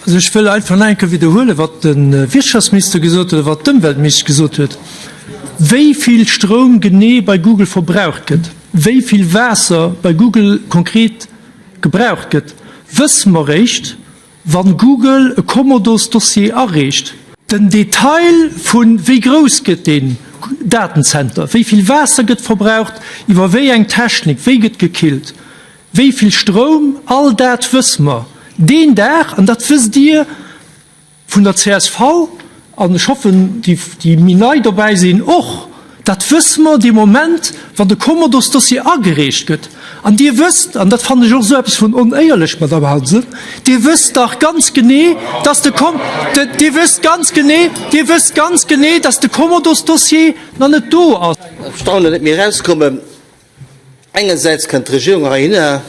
Also ech wëll einfach nach eng Kéier widderhuelen, wat de Wirtschaftsminister gesot huet a wat d'Ëmweltministesch gesot huet, wéi vill Stroum genee bei Google verbraucht gëtt, wéi vill Waasser bei Google konkret gebraucht gëtt, wësse mer eréischt, wann Google e Kommodosdossier areecht. Den Detail vu wéi grouss gëtt deen Datenzenter, wéi vill Waasser gëtt verbraucht, iwwer wéi eng Technik, wéi gëtt gekillt, wéi vill Stroum, all dat wësse mer deen Dag, an dat wësst Dir vun der csv, an ech hoffen, déi, déi méi nei dobäi sinn, och, dat wësse mer dee Moment, wann de Kommodosdossier agereecht gëtt. An Dir wësst, an dat fannen ech och esou eppes vun onéierlech, Madamm Hansen, Dir wësst dach ganz genee, dass de Kom-, Dir wësst ganz genee, Dir wësst ganz genee, dass de Kommodosdossier nach net do ass. Ech staunen net méi erauskommen. Engersäits kënnt d'Regierung heihinner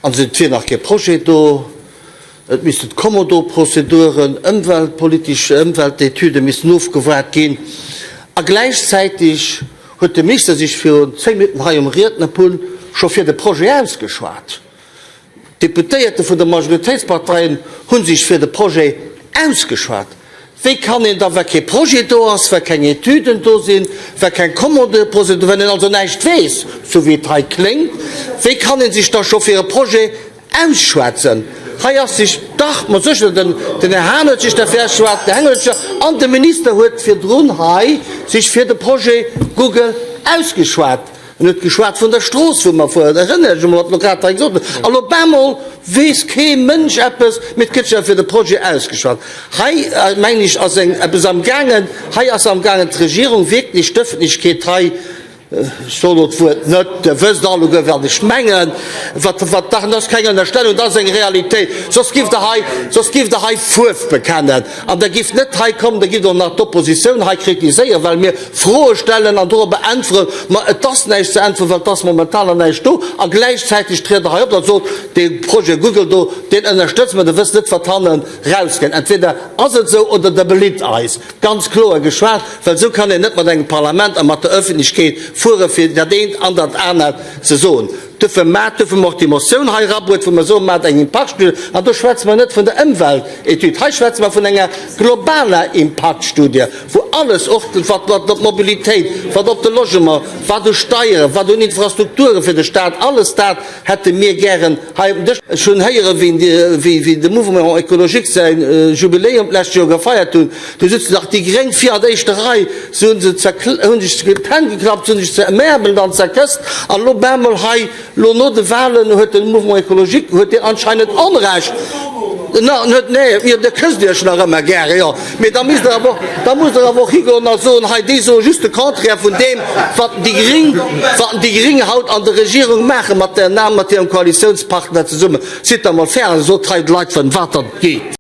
an seet, et wier nach kee Projet do, et missten d'Commodo-Prozeduren, ëmweltpolitesch Ëmweltetüde missten ofgewaart ginn. A gläichzäiteg huet de Minister sech virun 10 Minutten hei um Riednerpult scho fir de Projet ausgeschwat. D'Deputéierte vun de Majoritéitsparteien hu sech fir de Projet ausgeschwat. Wéi kann een da, wa kee Projet do ass, wa keng Etüden do sinn, wa keng Commande-Prozedur, wann een also näischt weess, sou wéi et hei kléngt, wéi kann ee sech da scho fir e Projet ausschwätzen? Hei ass sech dach, ma sécher, den Här Hahn huet sech derfir ausgeschwat, den Här Hengen huet sech, an de Minister huet virdrun hei sech fir de Projet Google ausgeschwat. En huet geschwat vun der Strooss, wou mer fueren. Erënnere ech emol, wat mer grad hei gesot hunn. An op eemol weess kee Mënsch eppes, mee et gëtt sech awer fir de Projet ausgeschwat. Hei, mengen ech, ass eng eppes amgaangen, hei ass amgaangen d'Regierung wierklech d'Ëffentlechkeet hei, ech soen elo d'Wuert net, Dir wësst alleguer, wat ech mengen, wat, wat, dach, dat ass keng Ënnerstellung, dat ass eng Realitéit, soss giff Der hei, soss giff Der hei Fuerf bekennen an Der gifft net hei kommen, Der gifft och nach d'Oppositioun hei kritiséieren, well mir Froe stellen an dorobber äntweren, ma et ass näischt ze äntweren, well et ass momentan nach näischt do. A gläichzäiteg triet Der hei op a sot, dee Projet Google do, deen ënnerstëtze mer, Der wësst net, wat hannen rauskënnt. Entweder ass et esou oder Der belitt eis. Ganz kloer geschwat, well esou kann een net mat engem Parlament a mat der Öffentlechkeet fuere fir dat eent an dat anert ze soen. Duerfir mat, duerfir hu mer och déi Motioun hei erabruet, wou mer soen, Maacht eng Impaktstudie. An do schwätze mer net vun der Ëmweltetüd, hei schwätze mer vun enger globaler Impaktstudie, wou alles, och wat op d'Mobilitéit, wat op de Logement, wat u Steieren, wat un Infrastrukture fir de Stat, alles dat hätte mir gären hei op den Dësch. Ech hunn héieren, wéi de Mouvement écologique säi Jubiläum d'lescht Joer gefeiert hunn, do sitzen nach déi Gréng vir an der éischter Rei, se hu sech d'Hänn geklappt, se hu sech zemärbelt an zerkësst an elo bemol hei, Lo no de Wahlen huet de Mouvement écologique, huet deen anscheinend Onrecht. Na, huet, nee, jo, Dir kësst Iech nach ëmmer gäre, jo, mee da misst Der awer och, da musst Der awer och higoen a soen, hei, déi soe just de Contraire vun deem, wat déi Gring, wat déi Gring haut an der Regierung maache mat der, mat hirem Koalitiounspartner zesummen. Sidd da mol fair a sot hei de Leit, vun wat dat geet.